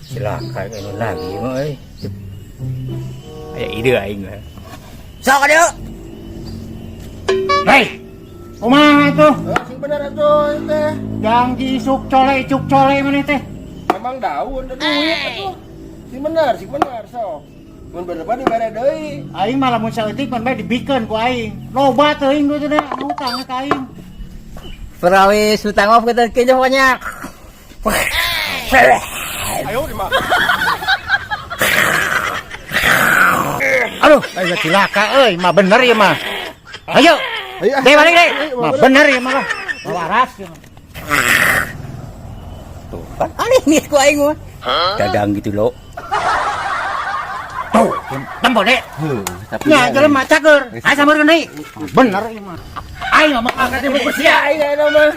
Cilaka anu lagi mah euy. Aya ide aing mah. Sok dieu. Hei, kumaha tuh? Eh, sing bener atuh teh. Janji isuk cole icuk cole maneh teh. Memang daun da duit atuh. Sing bener sok. Mun bener mah dibere deui. Aing malah mun saeutik pan bae dibikeun ku aing. Loba teuing duitna hutang ka aing. Perawis hutang off kita kayaknya pokoknya. Ayo di mah. Aduh, ayo cilaka euy, mah bener ya mah. Ayo. Ayo. Deh balik deh. Mah bener ya mah lah. Waras ya. Tuh kan aneh nih ku aing mah. Dadang gitu loh. Tuh, tempo deh. Tapi Nya jelema cager. Ayo sampeurkeun deui. Bener ieu mah. Aing mah angkat ieu bersih. Aing aya mah.